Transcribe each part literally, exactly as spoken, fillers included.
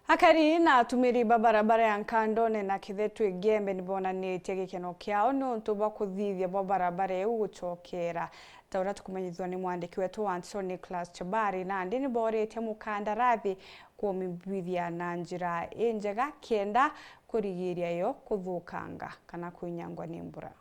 Akari na atumiri ba barabara ya Nkandone na Kithetwe Igembe ni bonanitie gikeno kiao niuntu bwa kuthithia bwa barabara iu gucokera. Ta uria tukumenyithua ni mwandiki wetu wa nteto Nicholas Chabari, nandi ni boritie mukandarathi kumibithia na njira injega kenda kurigiria yo kuthukanga kana kwinyangwa ni mbura.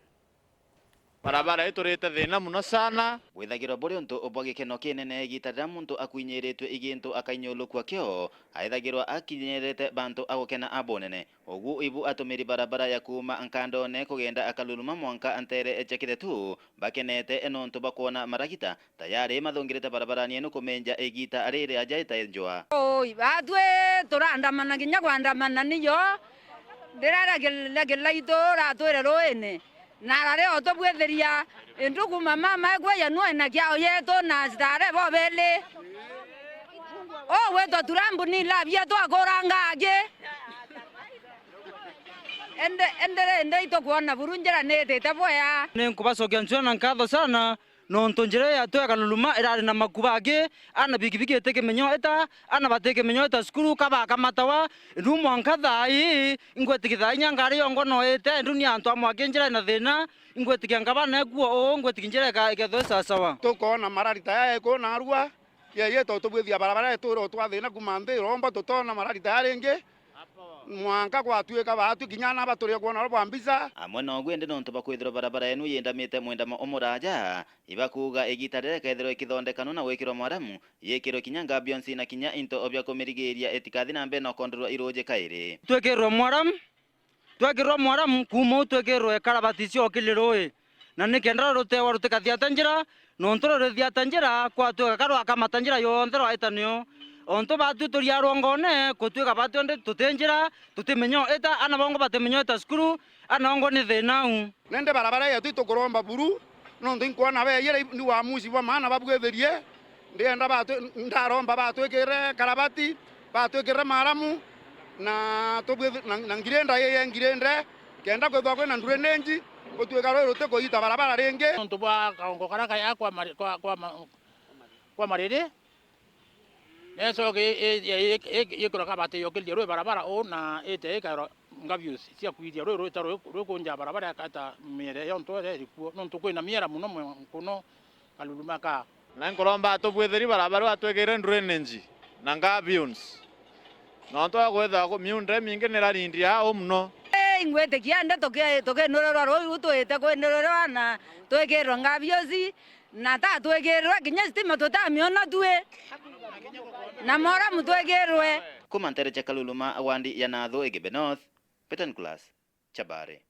Barabara iturite thina muno sana. Bwithagirwa buri untu bwa gikeno kinene igita riria muntu akwinyiritue igintu akainyulukua kio, aithagirwa akinyirite bantu agukena abunene. Ugu ibu atumiri barabara ya kuuma Nkandone kugenda Akaluluma mwanka ntere cia Kithetu bakenete nontu bakwona maragita tayari mathungirite barabarani enu kumenja igita riri aja itaenjwa. Oi, batwi turandamana kinya kwandamana niyo ndira ria ki-, ria Kilaitu ratwire ruini. Na araria utubwithiria indu kuuma mama ekwe yanua ina kiao yetu na stare bobeli. Ugwitwa Trump ni labia twakuranga aki. Ende, ende, ende itukwona buru njira ni itite bwea. Ni nkubacokia ncua na nkatho sana, nontu njira ya twega Luluma irari na makuba aki, ana bikibiki itikimenyo ita, ana batikimenyo ita cukuru, kabakamatawa, indu mwanka thaa ii, ingwitikia thaa inya ngari yongo no ite, indu ni antu amwe aki njira ina thina, ingwitikia ngabana ekuo uu, ingwitikia njira ika-, ikethwa i sawasawa. Tukoona marari ta yaya iku narua, yeye to tubwithia barabara itwire utwathina kuuma nthi iromba, tutoona marari ta yaya ringi. Mwanka gwatuika baatwi kinya ana baturie kwona oro bwa mbica. Amwe nogu indi nontu bwa kwithirwa barabara enu yindamite mwindamo umuraja, ibakuuga igita riria ikethirwa ikithondekanwa na gwikirwa mwaramu, yikirwe kinya ngabionsi na kinya into bia kumirigiria itikathi na mbere na ukonderwa iruji kairi. Twikirwe mwaramu, twikirwe mwaramu, kuuma uu twikirwe karabati ciokili rui. Na nikenda rutewa rutikathiata njira, nontu rurithiata njira, kwatwika ka rwakamata njira yonthe rwaita nio. Ontu batwi turia rwongone, kutwika batwi ndi tuti njira, tutimenya ita, ana bongo batimenya ita cukuru, ana ongo ni thina u. Nende barabara yetu itukuromba buru, nontu inkwona beeyire ni wamusi bwa maana babwithirie. Ndienda batwi-, ndaromba batwikirire karabati, batwikirire maramu, na tubwithi-, na, na ngirenda yeye ngirende, kenda kwithwa kwina drainage, gutwika rwi rutikuita barabara ringi. Nontu bwa kaongo karia kaya kwa mari-, kwa, kwa ma-, kwa mariri, necoke i-, i-, i-, i-, yikirwa kabati yokiriria rwi barabara uu na ite ikairwa ngabius cia kwithia rwi rwita rwi-, rwikunja barabara ikata miere yonthe iria iri kuo, nontu kwina miera muno mwe-, nkuno Kaluluma ka. Na nkuromba atubwithiri barabara atwikire drainage na ngabions. Nontu akwithirwa ku-, miunda imingi nirarindia uu muno. Ii, ingwitikia ndi tuki-, tukinurirwa ruu twite kwinurirwa na twikirwe ngabiosi, na ta twikirwe kinya stima tutamiona tui, na moramu twikirwe. Kuma ntere cia Kaluluma, wandi ya Nathu, Igembe North, Peter Nicholas, Chabari.